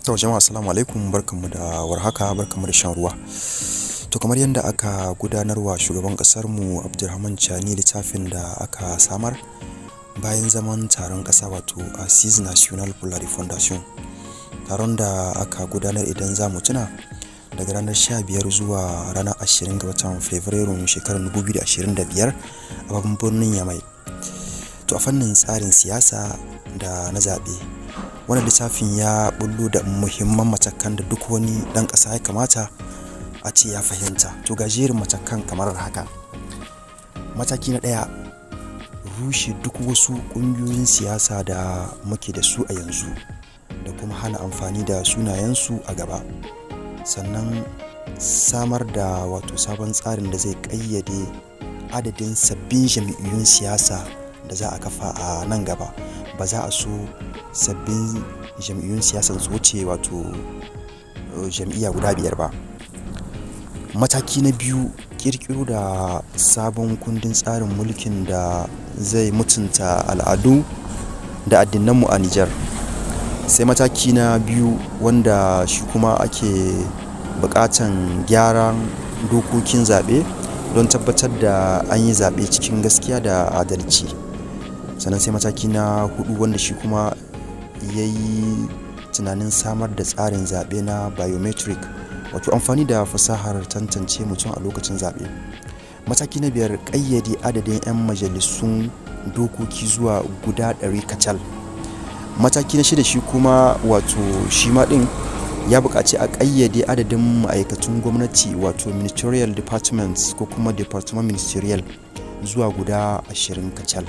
To jama'a, assalamu alaikum, barkanmu da warhaka, barkanmu da shan ruwa. To, kamar yadda aka gudanarwa shugaban ƙasarmu Abdulrahman Chani littafin da aka samar bayan zaman taron ƙasa, wato Assises Nationales pour la Refondation. Taron da aka gudanar, idan za mu tuna, daga ranar 15 zuwa ranar 20 ga watan Fabrairun shekarar 2025 a babban birnin Yamai. To, a fannin tsarin siyasa da na zaɓe, wannan littafin ya bullo da muhimman matakan da duk wani ɗan ƙasa ya kamata a ce ya fahimta. To, ga jerin matakan kamar haka. Mataki na ɗaya, rushe duk wasu ƙungiyoyin siyasa da muke da su a yanzu da kuma hana amfani da sunayensu a gaba. Sannan samar da wato sabon tsarin da zai ƙayyade adadin sabbin jam'iyyun siyasa da za a kafa a nan gaba. Ba za a so sabbin jam'iyyun siyasa su wuce wato jam'iyya guda biyar ba. Mataki na biyu, ƙirƙiro da sabon kundin tsarin mulkin da zai mutunta al'adu da addinanmu a Nijar. Sai mataki na biyu, wanda shi kuma ake buƙatan gyaran dokokin zaɓe don tabbatar da an yi zaɓe cikin gaskiya da adalci. Sannan sai mataki na huɗu, wanda shi kuma ya yi tunanin samar da tsarin zaɓe na biometric, wato amfani da fasahar tantance mutum a lokacin zaɓe. Mataki na biyar, ƙayyade adadin 'yan majalisun dokoki zuwa guda 100 kacal. Mataki na shida, shi kuma wato shi ma ɗin ya buƙaci a ƙayyade adadin ma'aikatun gwamnati, wato ministerial departments ko kuma département ministériel, zuwa guda 20 kacal.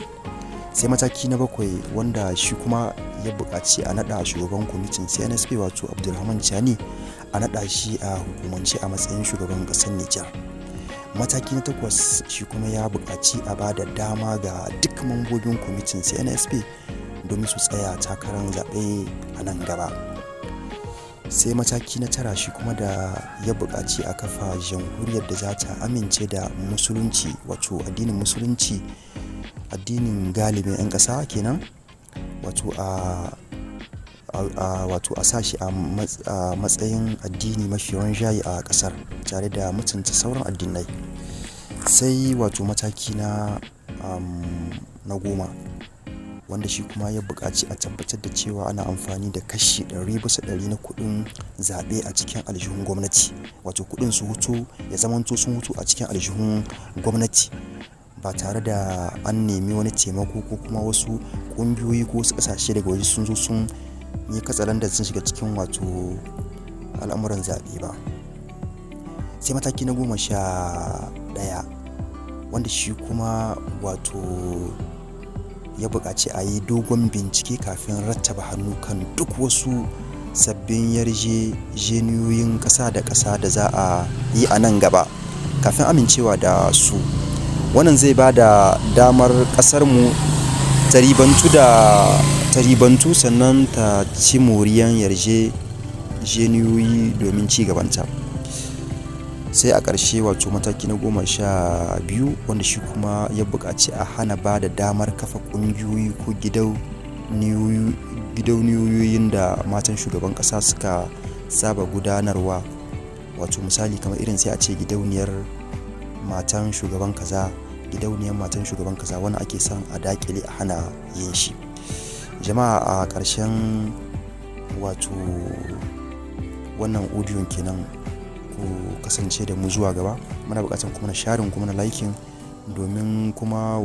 Sai mataki na bakwai, wanda shi kuma ya buƙaci a naɗa shugaban kwamitin CNSP, wato Abdulrahman Chani, a naɗa shi a hukumance a matsayin shugaban ƙasar Nijar. Mataki na takwas, shi kuma ya buƙaci a ba da dama ga duk mambobin kwamitin CNSP domin su tsaya takarar zaɓe a nan gaba. Sai mataki na tara, shi kuma da ya buƙaci a kafa jamhuriyar da za ta amince da Musulunci, wato addinin Musulunci, addinin galibin 'yan ƙasa kenan, wato a sa shi a matsayin addini mafi rinjaye a ƙasar tare da mutunta sauran addinai. Sai wato mataki na 10, wanda shi kuma ya buƙaci a tabbatar da cewa ana amfani da kashi 100% na kuɗin zaɓe a cikin aljihun gwamnati, wato kuɗin su huto, ya zamanto sun huto a cikin aljihun gwamnati ba tare da an nemi wani taimako ko kuma wasu ƙungiyoyi ko wasu ƙasashe daga waje sun zo sun yi katsalandan sun shiga cikin wato al'amuran zaɓe ba. Sai mataki na 11, wanda shi kuma wato ya buƙaci a yi dogon bincike kafin rattaba hannu kan duk wasu sabbin yarjejeniyoyin ƙasa da ƙasa da za a yi a nan gaba kafin amincewa da su. Wannan zai ba da damar ƙasarmu ta ribantu sannan ta ci moriyan yarjejeniyoyi domin ci gabanta. Sai a ƙarshe, wato mataki na 12, wanda shi kuma ya buƙaci a hana ba da damar kafa ƙungiyoyi ko gidauniyoyin da matan shugaban ƙasa suka saba gudanarwa, wato misali kamar irin sai a ce gidauniyar matan shugaban kaza, gidauniyar matan shugaban kaza. Wannan ake son a daƙile, a hana yin shi. Jama'a, a ƙarshen wato wannan audio kenan. Ku kasance da mu zuwa gaba. Muna buƙatar kuma na sharing, kuma na liking, domin kuma